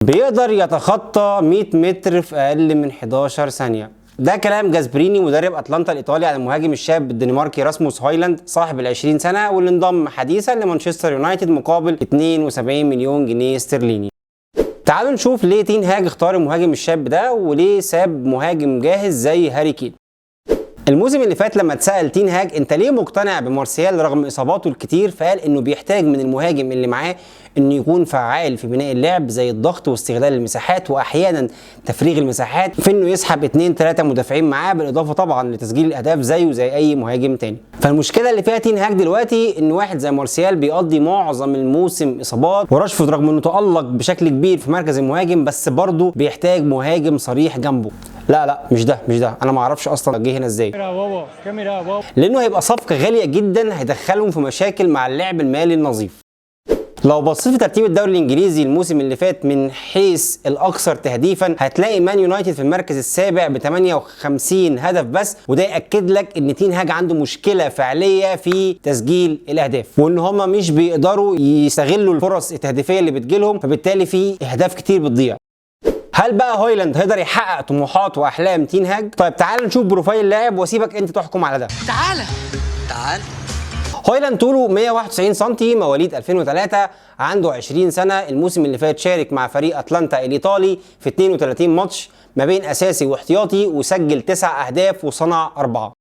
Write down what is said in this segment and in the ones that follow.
بيقدر يتخطى 100 متر في اقل من 11 ثانية. ده كلام جاسبريني مدرب اتلانتا الايطالي على المهاجم الشاب الدنماركي راسموس هويلاند صاحب ال 20 سنة، واللي انضم حديثا لمانشستر يونايتد مقابل 72 مليون جنيه استرليني. تعالوا نشوف ليه تين هاج اختار المهاجم الشاب ده وليه ساب مهاجم جاهز زي هاري كين. الموسم اللي فات لما اتسأل تين هاج انت ليه مقتنع بمارسيال رغم اصاباته الكتير، فقال انه بيحتاج من المهاجم اللي معاه انه يكون فعال في بناء اللعب زي الضغط واستغلال المساحات واحيانا تفريغ المساحات، في انه يسحب 2 3 مدافعين معاه، بالاضافة طبعا لتسجيل الاهداف زيه زي اي مهاجم تاني. فالمشكلة اللي فيها تين هاج دلوقتي ان واحد زي مارسيال بيقضي معظم الموسم اصابات، وراشفورد رغم انه تالق بشكل كبير في مركز المهاجم بس برضه بيحتاج مهاجم صريح جنبه. لا لا مش ده مش ده، انا ما اعرفش اصلا جه هنا ازاي، لانه هيبقى صفقة غالية جدا هيدخلهم في مشاكل مع اللعب المالي النظيف. لو بصيت في ترتيب الدوري الانجليزي الموسم اللي فات من حيث الاكثر تهديفا هتلاقي مان يونايتد في المركز السابع ب 58 هدف بس، وده ياكد لك ان تين هاج عنده مشكلة فعليه في تسجيل الاهداف، وان هما مش بيقدروا يستغلوا الفرص التهديفيه اللي بتجيلهم، فبالتالي في اهداف كتير بتضيع. هل بقى هويلاند هيقدر يحقق طموحات واحلام تين هاج؟ طيب تعال نشوف profile اللاعب واسيبك انت تحكم على ده. تعالى تعال. هويلاند طوله 191 سم، مواليد 2003، عنده 20 سنة. الموسم اللي فات شارك مع فريق اتلانتا الايطالي في 32 ماتش ما بين اساسي واحتياطي، وسجل 9 اهداف وصنع 4.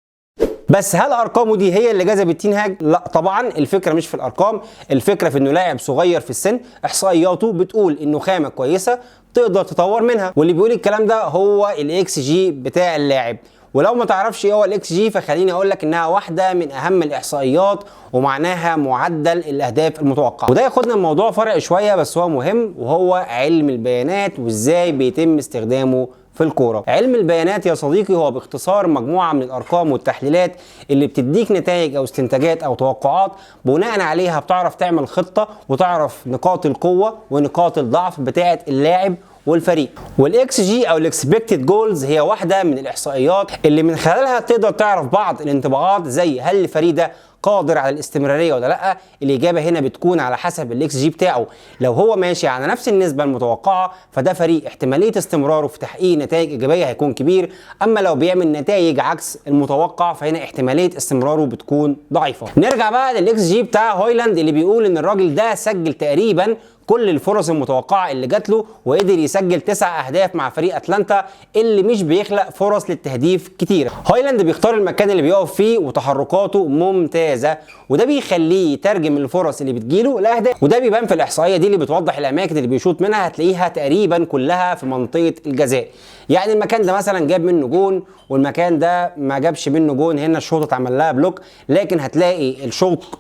بس هل ارقامه دي هي اللي جذبت تين هاج؟ لا طبعا، الفكرة مش في الارقام، الفكرة في انه لاعب صغير في السن، احصائياته بتقول انه خامة كويسة تقدر تطور منها، واللي بيقول الكلام ده هو ال xG بتاع اللاعب. ولو ما تعرفش ايه هو ال xG فخليني اقول لك انها واحدة من اهم الاحصائيات ومعناها معدل الاهداف المتوقعة. وده ياخدنا الموضوع فرع شوية بس هو مهم، وهو علم البيانات وازاي بيتم استخدامه في الكورة. علم البيانات يا صديقي هو باختصار مجموعة من الارقام والتحليلات اللي بتديك نتائج او استنتاجات او توقعات بناء عليها بتعرف تعمل خطه وتعرف نقاط القوة ونقاط الضعف بتاعه اللاعب والفريق. وال xG او ال expected goals هي واحدة من الاحصائيات اللي من خلالها تقدر تعرف بعض الانطباعات زي هل الفريق ده قادر على الاستمرارية ولا لا. الاجابة هنا بتكون على حسب ال xG بتاعه، لو هو ماشي على نفس النسبة المتوقعة فده فريق احتمالية استمراره في تحقيق نتائج ايجابية هيكون كبير، اما لو بيعمل نتائج عكس المتوقع فهنا احتمالية استمراره بتكون ضعيفة. نرجع بقى لل xG بتاع هويلاند اللي بيقول ان الراجل ده سجل تقريبا كل الفرص المتوقعة اللي جات له وقدر يسجل 9 اهداف مع فريق اتلانتا اللي مش بيخلق فرص للتهديف كتيرة. هويلاند بيختار المكان اللي بيقف فيه وتحركاته ممتازة، وده بيخليه يترجم الفرص اللي بتجيله لاهداف، وده بيبان في الاحصائية دي اللي بتوضح الاماكن اللي بيشوط منها، هتلاقيها تقريبا كلها في منطقة الجزاء. يعني المكان ده مثلا جاب منه جون والمكان ده ما جابش منه جون، هنا الشوط اتعمل لها block، لكن هتلاقي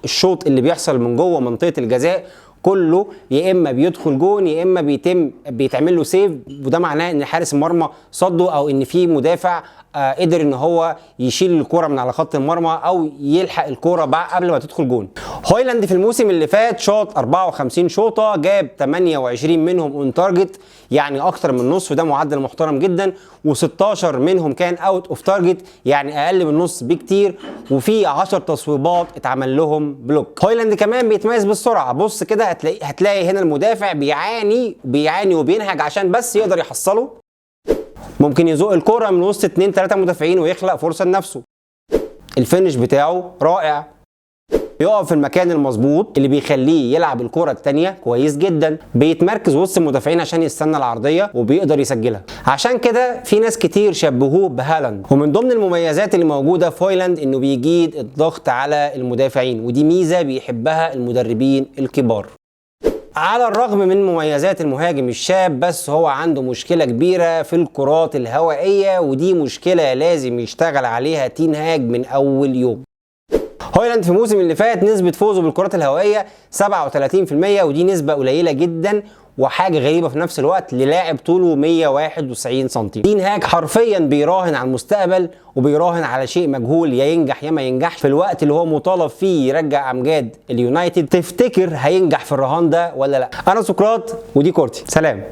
الشوط اللي بيحصل من جوه منطقة الجزاء كله يا اما بيدخل جون يا اما بيتعمل له save، وده معناه ان حارس المرمى صده او ان في مدافع قدر ان هو يشيل الكرة من على خط المرمى او يلحق الكرة قبل ما تدخل جون. هويلاند في الموسم اللي فات شاط 54 شوطة، جاب 28 منهم on target، يعني اكتر من نص، وده معدل محترم جدا، و16 منهم كان out of target، يعني اقل من نص بكتير، وفي 10 تصويبات اتعمل لهم block. هويلاند كمان بيتميز بالسرعة، بص كده هتلاقي هنا المدافع بيعاني وبينهج عشان بس يقدر يحصله. ممكن يزق الكرة من وسط 2 3 مدافعين ويخلق فرصة لنفسه. ال finish بتاعه رائع، بيقف في المكان المظبوط اللي بيخليه يلعب الكرة التانية كويس جدا، بيتمركز وسط المدافعين عشان يستنى العرضية وبيقدر يسجلها. عشان كده في ناس كتير شبهوه بهالاند. ومن ضمن المميزات اللي موجودة في هويلاند انه بيجيد الضغط على المدافعين، ودي ميزة بيحبها المدربين الكبار. على الرغم من مميزات المهاجم الشاب، بس هو عنده مشكلة كبيرة في الكرات الهوائية، ودي مشكلة لازم يشتغل عليها تين هاج من أول يوم. هويلاند في الموسم اللي فات نسبة فوزه بالكرات الهوائية 37%، ودي نسبة قليلة جدا وحاجة غريبة في نفس الوقت للاعب طوله 191 سم. تين هاج حرفيا بيراهن على المستقبل وبيراهن على شيء مجهول، يا ينجح يا ما ينجحش، في الوقت اللي هو مطالب فيه يرجع امجاد اليونايتد. تفتكر هينجح في الرهان ده ولا لا؟ انا سقراط ودي كورتي، سلام.